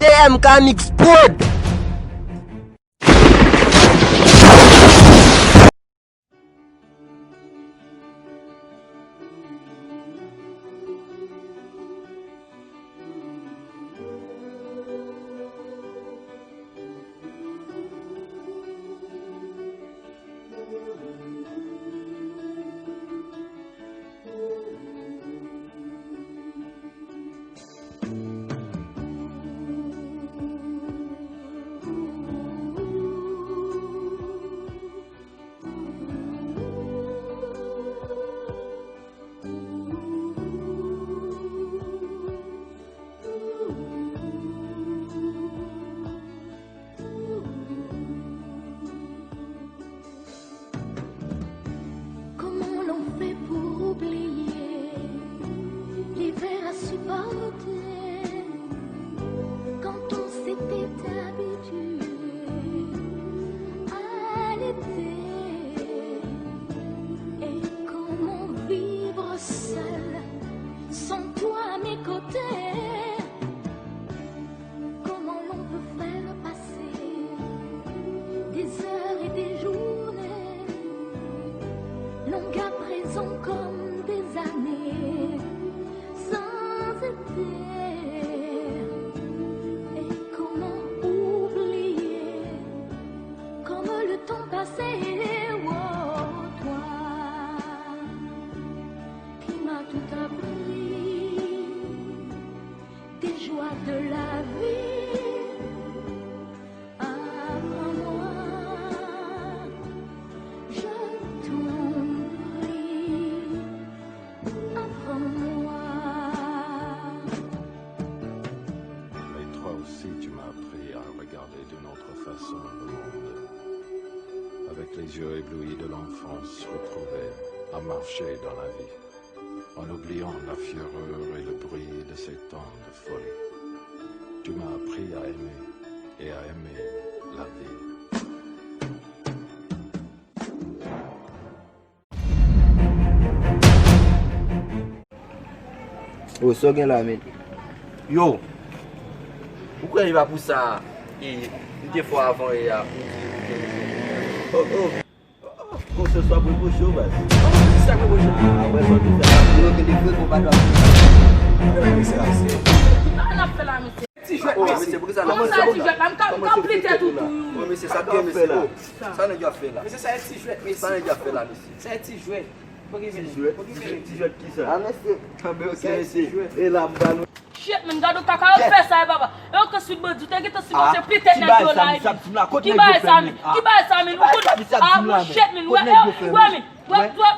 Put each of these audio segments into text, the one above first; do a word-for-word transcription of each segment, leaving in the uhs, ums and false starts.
T M K Mix Prod. Comment l'on fait pour oublier l'hiver à supporter quand on s'était habitué à l'été? Et comment vivre seul sans toi à mes côtés? Comment l'on peut faire passer des heures et des journées, longues à présent comme des années, sans été? Et comment oublier comme le temps passé, oh, toi qui m'as tout appris, des joies de la vie. Apprends-moi, je t'en prie, apprends-moi. Mais toi aussi, tu m'as appris à regarder d'une autre façon le monde, avec les yeux éblouis de l'enfance retrouvée, à marcher dans la vie, en oubliant la fureur et le bruit de ces temps de folie. Tu m'as appris à aimer et à aimer la vie. Oh, sa w gen la, men? Yo, ou kwè li pa pou sa, e, m te fè w avan yè a, pou di, oh, oh. Konsèy sa pou reproche w, baz. Kisa pou reproche w? Ah, wè, sa w te fè la. Yo, gen de fre, konpa dwa. Sa n ap fè la, mesye? Ti jwèt, mesye. Kòman sa, ti jwèt la? M ka, m ka plete tout, tou. Mesye, sa k gen, mesye? Oh, sa nèg yo ap fè la? Mesye, sa e ti jwèt, mesye. Sa nèg yo ap fè la, mesye? Sa e ti jwèt. Ti jwèt, ti jwèt kisa? Ah, mesye. Ah, ben, ok, mesye. E la, m ba nou. Shit, men, gade w kaka, yo fè sa, e papa. Yo ke sou bandi, te gentan sou bandi, plete nèg yo la, e. Ki bagay sa, men? Ki bagay sa, men? Ou konn, ah, shit, men, wè, wè, men, wè, wè.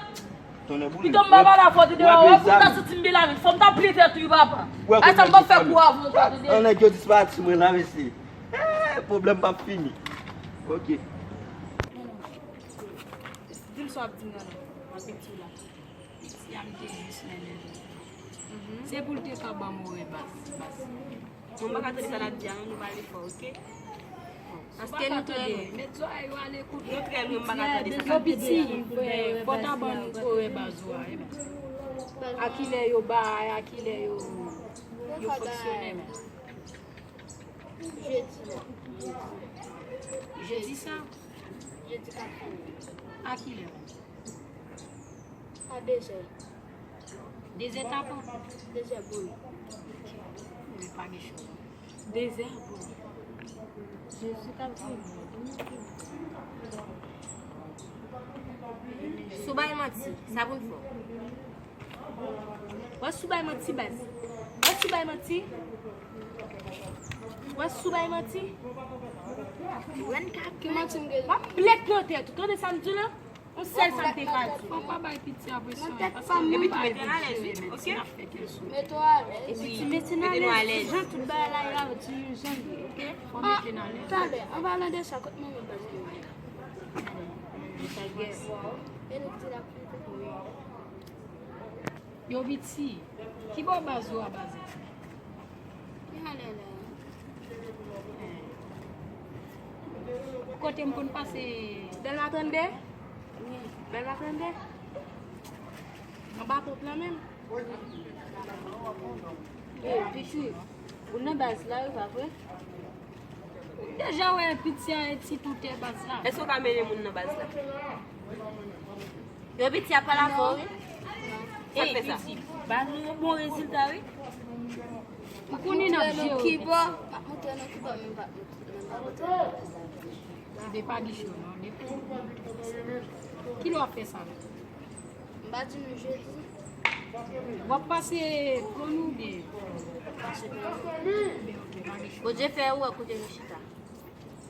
Pito m pa pale avè w, tande, wè, wè, pou ta santi m byen la, men. Fò m ta plete tou, papa. Ay, sa m pa fè kou avè w, tande. An nèg yo disparèt sou mwen la, mesye. Eh, pwoblèm p ap fini. Ok. Di m sa w ap di m nan, non. Mwen piti la. Piti a m te jis mennen l. Se pou l te ka ban m orè baz, baz. Mwen pa ka tande sa l ap di a, non, nou pale fò, ok? Paske nou trè lwen. Met zòrèy ou a lekout. Nou trè lwen, m pa ka tande sa l ap di a. Piti, fò w ta ban nou orè baz ou a, wi. A kilè yo bay, a kilè yo, yo fonksyone, men. Jedi. Jedi sa? Jedi k ap vini. A kilè? A dezè. Dezè tapan? Dezè bon. Mwen pa gen chwa. Dezè bon. Jezi k ap vini. Si w bay manti, sa pou n fè w? Wè si w bay manti, baz. Wè si w bay manti. Wè si w bay manti. Ki manti m gen? W ap plèt nan tèt ou. Tande sa m di w la? Yon sèl sa m te ka di. Fò w pa bay piti a presyon. Epi tou mete piti nan alèz, wi, ok? Mete w alèz. Epi ti mete nan alèz. Jan tout bagay la ye la, di jan l ye, ok? Fò w mete nan alèz. Talè, an palan de sa, kot manman baz gen? E nou ki di l ap plede. Yo piti, ki bò baz ou a baze? Ki alè la? Kote m konn pase? Dèlma trannde? Wi. Dèlma trannde? Anba ponp lan menm? Wi, piti. Ou nan baz la, wi, pa vre? Deja wè piti a e ti toutè baz la. Èske w ka mennen moun nan baz la? Yo piti a pral avè w, wi. Sa k fè sa? Piti, ba nou yon bon rezilta, wi. Ou konnen n ap jere. Kibò? M ap montre nou kibò, men m pa, men m pa montre nou baz la. Ebyen, pa gen cho, non. Kilè w ap fè sa la? M pa di nou jodi. W ap pase pran nou oubyen? Bondye fè ou wè kote nou chita.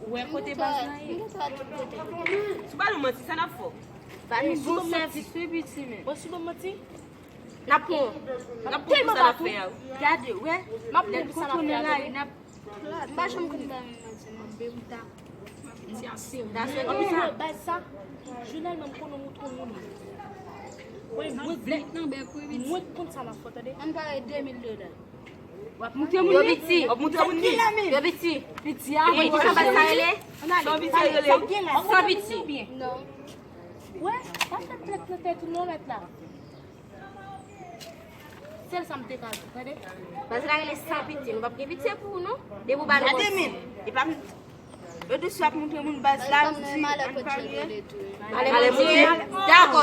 Ou wè kote baz la ye? Sou ba nou manti, sa n ap fè w? Ba nou bon sèvis, wi, piti, men. Bon, sou ba manti? N ap pran. N ap pran pou sa n ap fè a, wi. Gade, wè. M ap pran pou sa n ap fè a, wi. M pa janm konn ba moun manti, non. Ti a serye. Anpil nan baz sa, jeneralman, m konnen ou twò moun. Mwen, mwen, mwen konn sa m ap fè, tande. Ann pare de mil dola. W ap montre moun yo piti. W ap montre moun yo. Yo piti. Piti a. Ou konn kijan baz sa rele? San piti rele. San piti. Non. Wè, pa fè plèt nan tèt ou non, mèt la. Sèl sa m te ka di, tande. Baz la rele san pitye, nou p ap gen pitye pou ou non. Depi w ba nou manti. Gade men, e pa m, yo di si w ap montre moun baz la, m di ann pale. Malè Bondye. Dakò.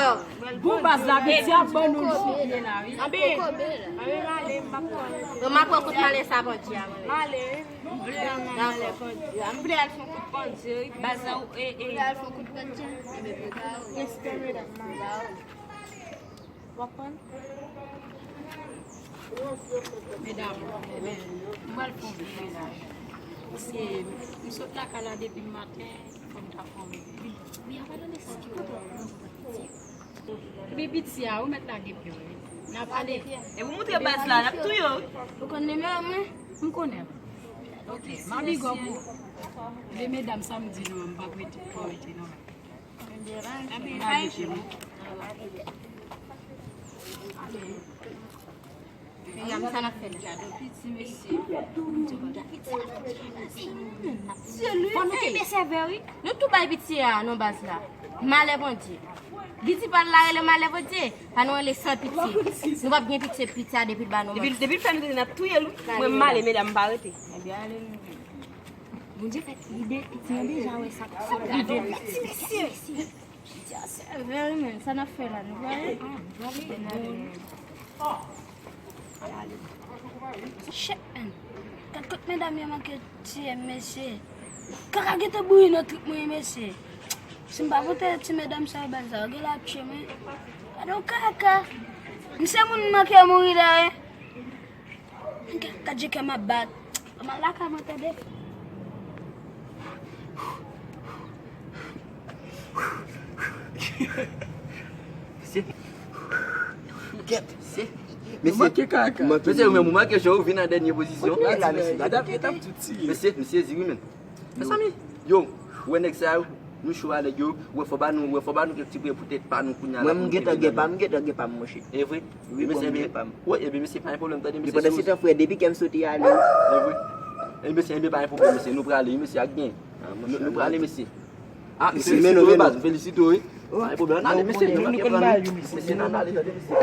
Bon baz la, pitye ap ban nou l sou pye la, wi. Anben, anben, m ale, m p ap pale. Bon, m ap pran kout malè sa Bondye a, mwen. M ale, wi. M vle al nan malè Bondye a, m vle al fè yon kout Bondye, wi. Baz la, e, e. M vle al fè yon kout Bondye. Respè, medam. W ap pran? Medam, m pral fè yon vire la. Paske m sot lakay la depi maten, fò m ta fè yon vire. Epi piti a, ou mèt lage pye w, wi. N a pale. E pou montre baz la, n ap touye w. Ou konn nimewo mwen? M konnen. Ok, m a big up ou. Men medam, sa m di nou an, m p ap rete, m p ap rete non. Sa n ap fè la? Fò nou kenbe sèvè, wi. Nou tou bay piti a nan baz la. Malè Bondye. Li di pa l la rele malè Bondye. Pa nou rele san pitye. Nou p ap gen pitye, piti a depi l ba nou manti. Depi, depi l fè nou tande n ap touye l, wi. Mwen m ale, medam, m pa rete. Ebyen, ale nou. Bondye fè l de, piti an deja wè sa k sot ladan l la. Ti mesye! Piti a sèvè wi, men sa n ap fè la, nou prale? Ah, nou prale? Bon. Shit, man. Gad kot medam yo manke tiye m, mesye. Kaka gentan bouyi nan trip mwen, mesye. Si m pa pote ti medam sa yo baz la, yo genlè ap tiye m, wi. Gade yon kaka. M se moun manke mouri la, wi. Gad, gad jan kè m ap bat. M al lakay mwen, tande. Mesye. Kèt, mesye. Mesye, ou menm ou manke cho, ou vin an dènye pozisyon. Mesye, mesye, di wi, men. Mezanmi, yo, ou wè nèg sa yo, nou cho a nèg yo, ou wè fò ba nou, ou wè fò ba nou kèk ti priyè pou tèt pa nou kounye a la. Mwen, m gentan gen pa m, m gentan gen pa m, monchè. E vre? Wi, bon, m gen pa m. Wi, ebyen, mesye, pa gen pwoblèm, tande, mesye. Pandan se tan, frè, depi kè m soti ale. E vre? E, mesye, ebyen, pa gen pwoblèm, mesye, nou prale, wi, mesye, ak gen. Nou, nou prale, mesye. Ah, mesye, felisite w, baz, m felisite w, wi. Pa gen pwoblèm, n ale, mesye, nou manke pran nou. Mesye, n ale, tande, mesye.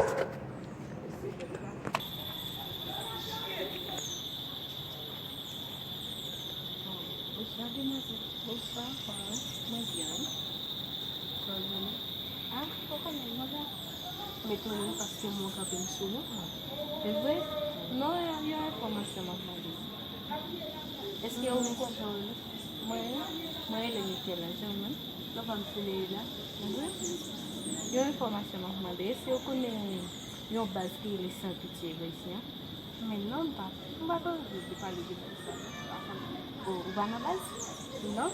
Bonswa, demwazèl. Bonswa, kòman w ye? Mwen byen, wi. Kòman w ye? Ah, ou konnen, mwen la. M etone paske m wè w kanpe m sou wout mwen. Se vre? Non, yon, yon enfòmasyon m ap mande. Èske ou konn kijan w rele? Mwen, mwen rele Michel-Ange, mwen. Papa m se Leila. Se vre? Yon enfòmasyon m ap mande. Èske ou konnen yon baz ki rele San Pitye, bò isi a? Men non, m pa, m pa tande yo pale de baz sa, non, m pa konnen. O, ou pa nan baz? Non.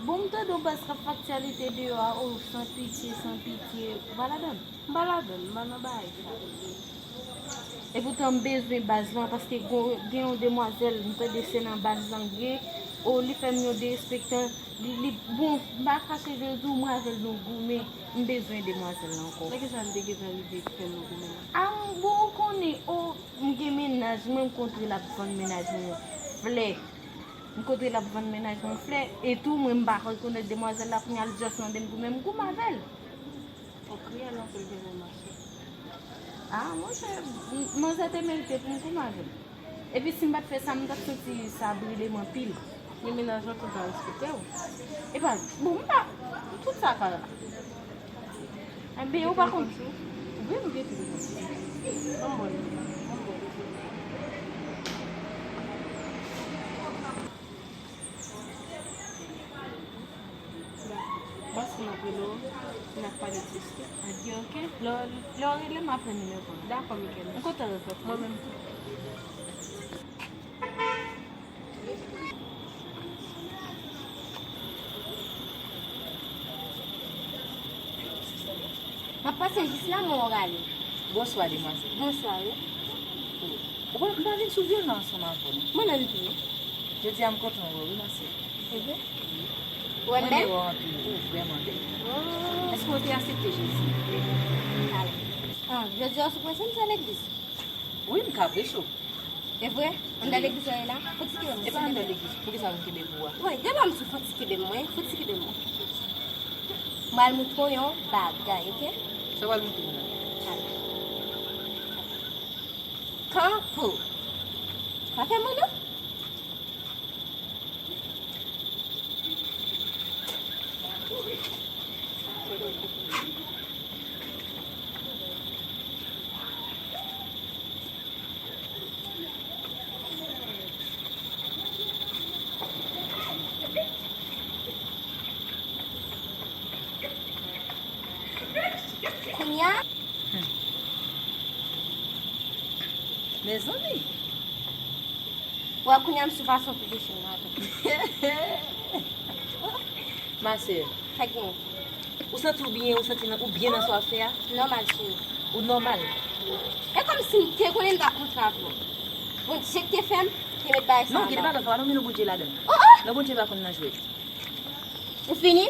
Bon, m tande yon baz k ap fè aktyalite deyò a, o, San Pitye, San Pitye, ou pa ladann? M pa ladann, m pa nan bagay sa. Epoutan, m bezwen baz lan, paske gon, gen yon demwazèl, m tande se nan baz lan l ye, o, li fè m yon derespektan, li, li, bon, m pa kache, je di w, mwen avè l nou goumen, m bezwen demwazèl lan ankò. Men kisa m te gentan rive fè nou goumen la? A, m, bon, ou konnen, o, M gen mennaj mwen, m kontre l ap vann mennaj mwen flè. M kontre l ap vann mennaj mwen flè. E tou, mwen, m pa rekonèt demwazèl la, kounye a l just mande m pou men m goumen avè l. O, kriye non pou l te bon mache. A, monchè, m, manzè te merite pou m goumen avè l. Epi si m pa t fè sa, m t ap santi sa brile m anpil. Men mennaj lan tou pa respekte w. Epa, bon, m pa, tout sa ka la. Enben, ou pa konn. Wi, m gen tout. Bon, bon. Bòs, m ap rele w, n ap pale plis. Adye, oke? Lè, lè w rele m, m ap pran nimewo w. Dakò, Mikel. M kontan rankontre w. Mwen menm tou. M ap pase jis la, mwen w rale. Bonswa, demwazèl. Bonswa, wi. Ou pa, m pa vin sou vyolans ansanm avè w, non. Mwen menm tou. Jodi a, m kontan wè w, wi, ma sè. Evre? Ou wè m bèl? Mwen renmen wè w anpil, ou vrèman bèl. Oh. Èske w te aksepte Jezi? Alò. Ah, jodi a, w sou preche m, se legliz? Wi, m ka preche w. Evre? Anndan legliz la ye la? Fò ti kenbe m. E pa anndan legliz. Poukisa pou m kenbe pou ou a? Wi, de lòm sou fò ti kenbe m, wi. Fò ti kenbe m. M pral montre w yon bagay, oke? Sa w pral montre m la? Kanpe. Pa fè mwen non. Kounye a? Mezanmi. Wè, kounye a m sou fason pou bouch m la tou. Ma sè. Sa gen? Ou santi w byen, ou santi nan, ou byen nan sa w ap fè a? Nòmal, cheri. Ou nòmal? E kòmsi m te konnen m t ap kontre avè w. Bondye k te fè m, te met bagay sa anba. Non, gen de bagay fò pa nou met non Bondye ladan. Oh, oh! Non, Bondye pa konn nan jwèt. Ou fini?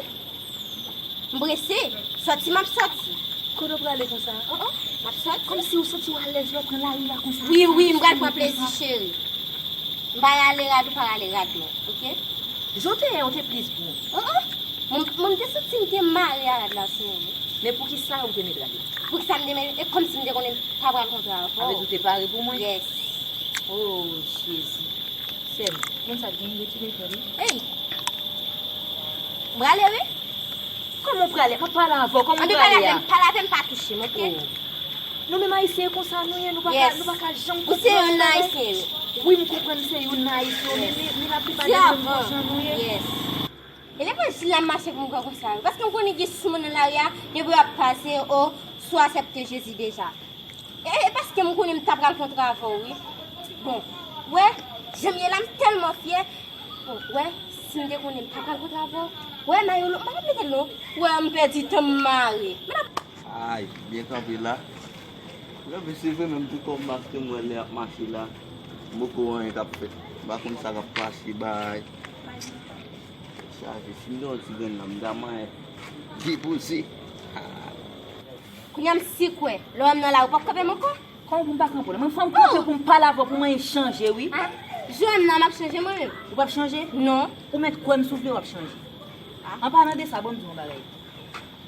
M prese. Sòti, m ap sòti. Kote w prale konsa? Oh, oh, m ap sòti. Kòmsi ou santi w alèz lè w pran lari a konsa? Wi, wi, m pral pran plezi, cheri. M pa rale rad, ou pa rale rad mwen, oke? Jan w te ye a, ou te plis bon. Oh, oh. Mwen, mwen, m te santi m te mare a rad la sou mwen. Men poukisa ou te met rad la? Poukisa m te met, e kòmsi m te konnen m ta pral kontre avè w. Sa vle di ou te pare pou mwen? Yes. Oh, Jezi. Sè m, ou konn sa k genyen, retire kò w. Ey! M prale, wi. Kòman w prale? M ap pale avè w, kòman w prale a? Anben pale avè m, pale avè m, pa touche m, oke? Oh. Nou menm Ayisyen e konsa nou ye, nou pa ka, nou pa ka janm konprann bagay. Ou se youn nan Ayisyen yo. Wi, m konprann se youn nan Ayisyen yo, men, men, men laplipa de nou menm jan nou ye. Yes. E levanjil la m mache pou m kwè konsa, wi. Paske m konnen gen sou moun nan lari a, depi y ap pase, o, si w aksepte Jezi deja. E, e paske m konnen m ta pral kontre avè w, wi. Bon, wè, jan m ye la, m tèlman fyè. Bon, wè, si m te konnen m ta pral kontre avè w, wè, maywo lo, m pa t ap mete l non. Wè, m pèdi tan m mare. M pa t ap Ay, byen kanpe la. Kanpe, se vre menm, tou kòm maske m wè lè y ap mache la. M poko wè anyen k ap fèt. M pa konn sa k ap pase, bay. Chaje, si m te yon ti grenn nan, m ta manyen depoze. Kounye a m si kwè, lè w wè m nan lari, ou p ap kanpe m ankò? Kòman pou m pa kanpe w la? Mwen fò m kanpe pou m pale avè w, pou mwen chanje, wi. Ah, jan w wè m nan, m ap chanje mwen menm. Ou p ap chanje? Non. Ou mèt kwè m, si w vle w ap chanje. An palan de sa, ban m di w yon bagay.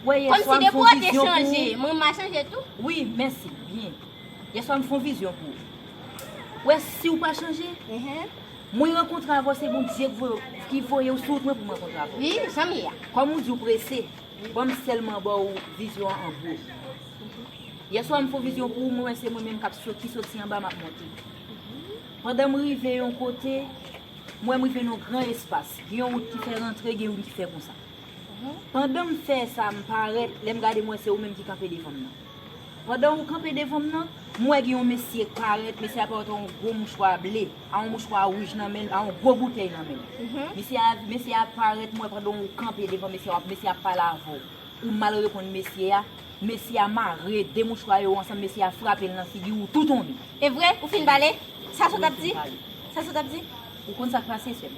Wè, yè swa m fè yon vizyon pou ou. Kòmsi depi w te chanje, mwen m a chanje tou? Wi, mèsi, byen. Yè swa m fè yon vizyon pou ou. Wè, si w pa chanje, mwen rankontre avè w, se Bondye ki voye, ki voye w sou wout mwen pou m rankontre avè w. Wi, jan m ye a. Kòm ou di w prese, ban m sèlman ba w vizyon an an gwo. Yè swa m fè yon vizyon pou ou, mwen wè se mwen menm k ap sot-, ki soti anba, m ap monte. Pandan m rive yon kote, m wè m rive nan yon gran espas. Gen yon wout ki fè rantre, gen youn ki fè konsa. Pandan m fè sa, m parèt, lè m gade, m wè se ou menm ki kanpe devan m nan. Pandan ou kanpe devan m nan, m wè gen yon mesye k parèt, mesye a parèt ak yon gwo mouchwa ble, ak yon mouchwa wouj nan men l, ak yon gwo boutèy nan men l. Mesye a, mesye a parèt, m wè pandan ou kanpe devan mesye a, w ap, mesye a ap pale avè w. Ou mal reponn mesye a, mesye a mare de mouchwa yo ansanm, mesye a frape l nan figi, ou tou tonbe. E vre? Ou fin pale? Sa sa w t ap di? Sa sa w t ap di? Ou konn sa k pase, sè m?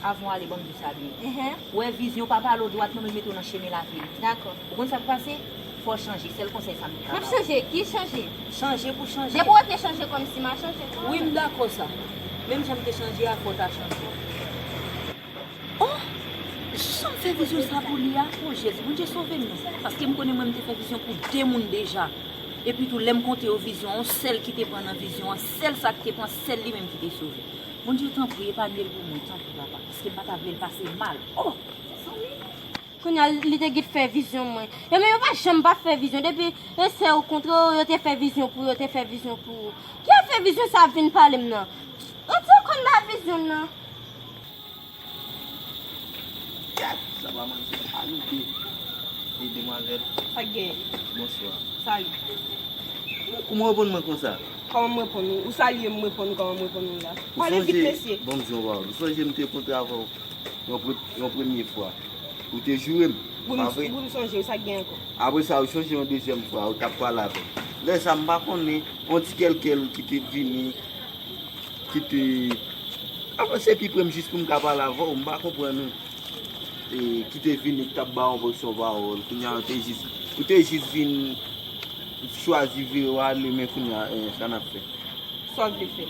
Avan w ale, ban m di w sa byen. Ou wè vizyon pa pale w dwat non, men l mete w nan chemen laverite. Dakò. Ou konn sa k pase? Fò w chanje. Sèl konsèy sa m ka ba w. M ap chanje. Ki chanje? Chanje pou chanje. Depi w te chanje kòmsi m a chanje tou. Wi, m dakò sa. Menm jan m te chanje a, fò w ta chanje. Oh! Jan m fè vizyon sa pou li a, oh Jezi, Bondye sove m non. Paske m konnen mwen m te fè vizyon pou de moun deja. Epi tou, lè m konte yo vizyon an, yon sèl ki te pran nan vizyon an, sèl sa k te pran, sèl li menm ki te sove. Bondye, tanpri, epanye l pou mwen, tanpri, papa, paske m pa ta vle l pase mal. Oh! Mezanmi! Kounye a, li te git fè vizyon mwen. Yo menm yo pa janm pa fè vizyon. Depi e sè ou kontre yo, yo te fè vizyon pou yo, te fè vizyon pou ou. Ki afè vizyon sa ap vin pale m nan? Retire kò n nan vizyon m nan. Kèt! Sa pa manti. Anoude. E demwazèl. Sa k gen? Bonswa. Salut. Kouman w reponn mwen konsa? Kòman m reponn ou? Ou salye m, m reponn ou, kòman m reponn ou la? Pale vit, mesye. Bon, m di yon pawòl. Ou sonje m te kontre avè w yon pre-, yon premye fwa. Ou te joure m, pa vre? Wi, m sonje, sa k gen ankò? Apre sa, ou chonje yon dezyèm fwa, ou t ap pale avè m. Lè sa, m pa konnen, yon ti kèlkèl ki te vini, ki te, anfen, se pi pre m jis pou m ka pale avè w, m pa konprann ou. E, ki te vini, ki t ap ba w yon pòsyon pawòl, kounye a, ou te jis, ou te jis vin chwazi vire w ale, men kounye a, e, sa n ap fè? Sa w vle fè?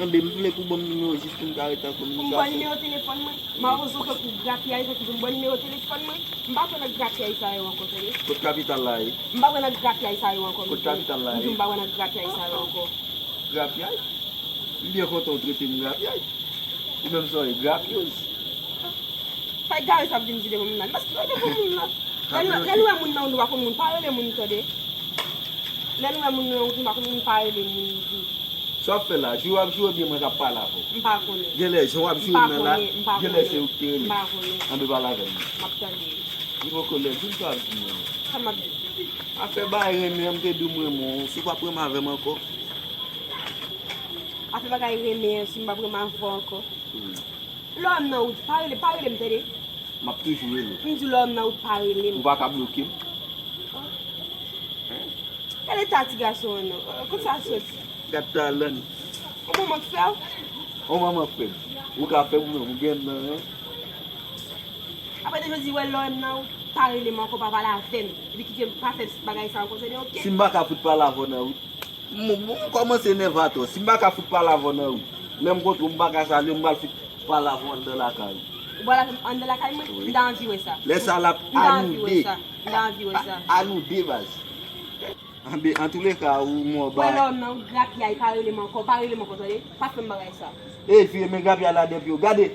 Enben, m vle pou ban m nimewo jis pou m ka rete an kominikasyon. Pou m ban nimewo telefòn mwen? Mawozo tankou grapyay sa ki pou m ban nimewo telefòn mwen? M pa kwè nan grapyay sa yo ankò, tande. Kot kapital la ye? M pa kwè nan grapyay sa yo ankò. Kot kapital la ye? M di w m pa kwè nan grapyay sa yo ankò. Grapyay? M byen kontan w trete m grapyay. Ou menm sa w ye, grapyoz. Sa egare sa ap vin di devan moun nan. Paske yo devan moun nan. Lè nou, lè nou wè moun nan, nou pa konn moun, pa rele moun, tande. Lè nou wè moun nan, nou pa konn moun, pa rele moun di. Sa w ap fè la? Joure w ap joure oubyen mwen k ap pale avè w? M pa konnen. Genlè jan w ap joure m nan la, genlè se ou ki te rele. M pa konnen. Anben pale avè m. M ap tande. Li poko lè, di m sa w ap di m nan. Sa m ap di? Afè bay renmen an, m te di w m renmen w, si w p ap renmen avè m ankò. Afè bagay renmen an, si m p ap renmen avè w ankò. Wi. Lè w nan wout, pa rele, pa rele m, tande. M ap toujou rele w. M di w lè w nan wout, pa rele m. Ou pa ka bloke m. Gade eta ti gason an non. Kot sa soti? Gad talan. Yon manman k fè w? Yon manman k fè m. Ou ka fè m, ou gen nan, hein? Apre de jodi, wè lè w nan wout, pa rele m ankò, pa pale avè m. Epi kite m pa fè bagay sa ankò, tande, oke? Si m pa ka fout pale avè w nan wout, M, m, m kòmanse nève atò. Si m pa ka fout pale avè w nan ri, lè m kontre w, m pa ka salye w, m pral fout pale avè w anndan lakay ou. Ou pral anndan lakay mwen? Wi. M ta anvi wè sa. Lè sa l ap anoude. M ta anvi wè sa. M ta anvi wè sa. Anoude, baz. Anben, antouleka, ou mò bay. Wè lè w nan grapyay, pa rele m ankò, pa rele m ankò, tande? Pa fè m bagay sa. E, vye men grapyay la depi yo. Gade.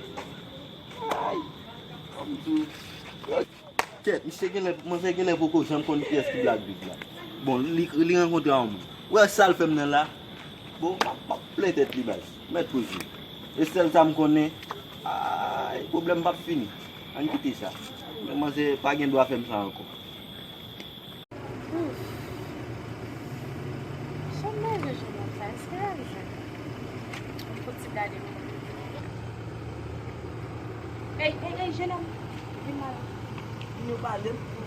Ay. Kòm tou. Kèt, misye genlè, manzè genlè poko janm konn kiyès ki Black Big la. Bon, li, li rankontre a yon moun. Ou wè sa l fè m nan la? Bon, m ap, m ap plen tèt li baz. Mèt poze. E sèl sa m konnen. Ay, pwoblèm p ap fini. Ann kite sa. Men manzè pa gen dwa fè m sa ankò. Ouf. Jan m bezwen jennonm sa, èske l ap jwenn? Yon fo ti gade pou mwen. Ey, ey, ey, jennonm, vin la. Vin yo pale m.